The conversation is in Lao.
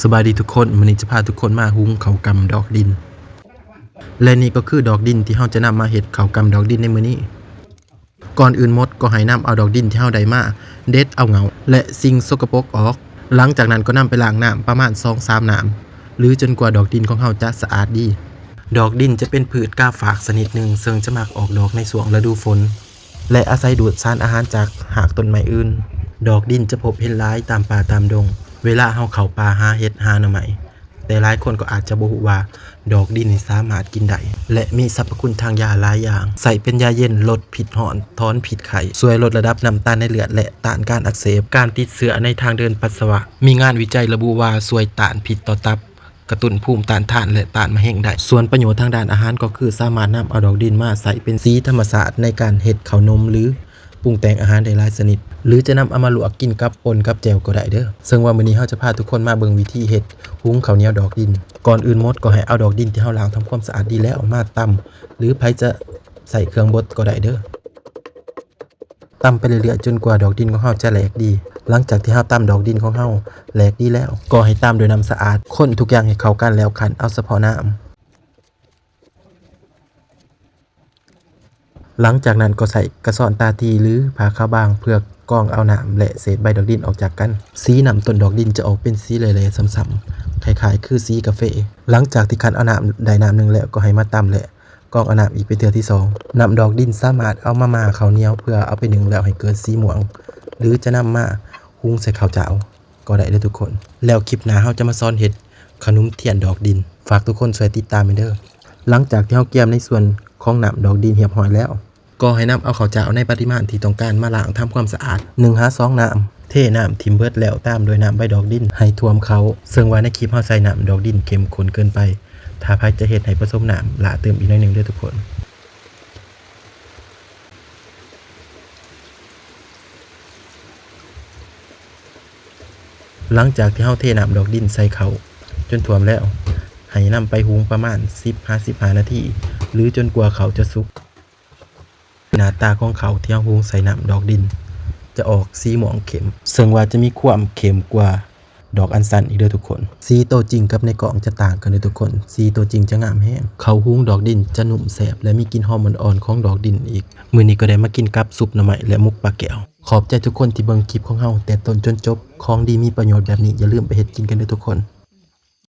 ສະບາຍດີທຸກຄົນ, ມື້ນີ້ຈະພາທຸກຄົນມາຫຸງເຂົ້າກ່ຳດອກດິນ ແລະ ນີ້ກໍຄືດອກດິນທີ່ເຮົາຈະນຳມາເຮັດເຂົ້າກ່ຳດອກດິນໃນມື້ນີ້. ກ່ອນອື່ນໝົດກໍໃຫ້ນຳເອົາດອກດິນທີ່ເຮົາໄດ້ມາເດັດເອົາເຫງົ້າ ແລະ ສິ່ງສົກກະປົກອອກ. ຫຼັງຈາກນັ້ນກໍນຳໄປລ້າງນ້ຳປະມານສອງສາມນ້ຳ ຫຼື ຈົນກວ່າດອກດິນຂອງເຮົາຈະສະອາດດີ. ດອກດິນຈະເປັນພືດກາຝາກຊະນິດໜຶ່ງ ເຊິ່ງຈະມັກອອກດອກໃນຊ່ວງລະດູຝົນ ແລະ ອາໄສດູດສານອາຫານຈາກຮາກຕົ້ນໄມ້ອື່ນ. ດອກດິນຈະພົບເຫັນຫຼາຍຕາມປ່າຕາມດົງ ເວລາເຮົາເຂົ້າປ່າຫາເຫັດຫາໜໍ່ໄມ້. ແຕ່ຫຼາຍຄົນກໍອາດຈະບໍ່ຮູ້ວ່າ ດອກດິນນີ້ສາມາດກິນໄດ້ ແລະ ມີສັບພະຄຸນທາງຢາຫຼາຍຢ່າງ, ໃຊ້ເປັນຢາເຢັນ, ລົດພິດຮ້ອນ, ຖອນພິດໄຂ້, ຊ່ວຍລົດລະດັບນ້ຳຕານໃນເລືອດ ແລະ ຕ້ານການອັກເສບ, ການຕິດເຊື້ອໃນທາງເດີນປັດສະວະ. ມີງານວິໄຈລະບຸວ່າຊ່ວຍຕ້ານພິດຕໍ່ຕັບ, ກະຕຸ້ນພູມຕ້ານທານ ແລະ ຕ້ານມະເຮັງໄດ້. ສ່ວນປະໂຫຍດທາງດ້ານອາຫານກໍຄືສາມາດນຳເອົາດອກດິນມາໃຊ້ເປັນສີທຳມະຊາດໃນການເຮັດເຂົ້າໜົມ ຫຼື ປຸງແຕ່ງອາຫານໄດ້ຫຼາຍຊະນິດ ຫຼື ຈະນຳເອົາມາລວກກິນກັບປົ່ນກັບແຈ່ວກໍໄດ້ເດີ. ເຊິ່ງວ່າມື້ນີ້ເຮົາຈະພາທຸກຄົນມາເບິ່ງວິທີເຮັດຫຸງເຂົ້າໜຽວດອກດິນ. ກ່ອນອື່ນໝົດກໍໃຫ້ເອົາດອກດິນທີ່ເຮົາລ້າງທຳຄວາມສະອາດດີແລ້ວມາຕຳ ຫຼື ໃຜຈະໃຊ້ເຄື່ອງບົດກໍໄດ້ເດີ. ຕຳໄປເລື້ອຍໆ ຈົນກວ່າດອກດິນຂອງເຮົາຈະແຫຼກດີ. ຫຼັງຈາກທີ່ເຮົາຕຳດອກດິນຂອງເຮົາແຫຼກດີແລ້ວ ກໍໃຫ້ຕາມດ້ວຍນ້ຳສະອາດ. ຄົນທຸກຢ່າງໃຫ້ເຂົ້າກັນແລ້ວ ຄັ້ນເອົາສະເພາະນ້ຳ. ຫຼັງຈາກນັ້ນກໍໃຊ້ກະຊອນຕາຕີ ຫຼື ຜ້າຂາວບາງ ເພື່ອກອງເອົານ້ຳ ແລະ ເສດໃບດອກດິນອອກຈາກກັນ. ສີນ້ຳຕົ້ນດອກດິນຈະອອກເປັນສີແຫຼ້ໆ ຊ້ຳໆ ຄ້າຍໆ ຄືສີກາເຟ. ຫຼັງຈາກທີ່ຄັ້ນເອົານ້ຳໄດ້ນ້ຳໜຶ່ງແລ້ວ ກໍໃຫ້ມາຕຳ ແລະ ກອງເອົານ້ຳອີກເປັນເທື່ອທີສອງ. ນ້ຳດອກດິນສາມາດເອົາມາໝ່າເຂົ້າໜຽວ ເພື່ອເອົາໄປໜຶ້ງແລ້ວໃຫ້ເກີດສີມ່ວງ ຫຼື ຈະນຳມາຫຸງໃສ່ເຂົ້າຈ້າວ ກໍໄດ້ເດີທຸກຄົນ. ແລ້ວຄລິບໜ້າເຮົາຈະມາສອນເຮັດຂະໜົມທຽນດອກດິນ. ຝາກທຸກຄົນຊ່ວຍຕິດຕາມແດ່ເດີ. ຫຼັງຈາກທີ່ເຮົາກຽມໃນສ່ວນຂອງນ້ຳດອກດິນຮຽບຮ້ອຍແລ້ວ ກໍໃຫ້ນຳເອົາເຂົ້າຈ້າວໃນປະລິມານທີ່ຕ້ອງການມາລ້າງທຳຄວາມສະອາດ ໜຶ່ງຫາສອງນ້ຳ. ເທນ້ຳຖິ້ມເບິດແລ້ວຕາມດ້ວຍນ້ຳໃບດອກດິນໃຫ້ຖ້ວມເຂົ້າ. ເຊິ່ງວ່າໃນຄລິບເຮົາໃສ່ນ້ຳດອກດິນເຂັ້ມຂຸ້ນເກີນໄປ. ຖ້າໃຜຈະເຮັດໃຫ້ປະສົມນ້ຳ ລະເຕີມອີກໜ້ອຍໜຶ່ງເດີທຸກຄົນ. ຫຼັງຈາກທີ່ເຮົາເທນ້ຳດອກດິນໃສ່ເຂົ້າຈົນຖ້ວມແລ້ວ ໃຫ້ນຳໄປຫຸງປະມານສິບຫາສິບຫ້ານາທີ ຫຼື ຈົນກວ່າເຂົ້າຈະສຸກ. ໜ້າຕາຂອງເຂົ້າທີ່ເຮົາຫຸງໃສ່ນ້ຳດອກດິນຈະອອກສີມ່ວງເຂັ້ມ ເຊິ່ງວ່າຈະມີຄວາມເຂັ້ມກວ່າ ດອກອັນຊັນອີກເດີທຸກຄົນ. ສີໂຕຈິງກັບໃນກ້ອງຈະຕ່າງກັນເດີທຸກຄົນ. ສີໂຕຈິງຈະງາມແຮງ. ເຂົ້າຫຸງດອກດິນຈະນຸ້ມແຊບ ແລະ ມີກິ່ນຫອມອ່ອນໆຂອງດອກດິນອີກ. ມື້ນີ້ກໍໄດ້ມາກິນກັບຊຸບໜໍ່ໄມ້ ແລະ ໝົກປາແກ້ວ. ຂອບໃຈທຸກຄົນທີ່ເບິ່ງຄລິບຂອງເຮົາແຕ່ຕົ້ນຈົນຈົບ. ຂອງດີມີປະໂຫຍດແບບນີ້ ຢ່າລືມໄປເຮັດກິນກັນເດີທຸກຄົນ.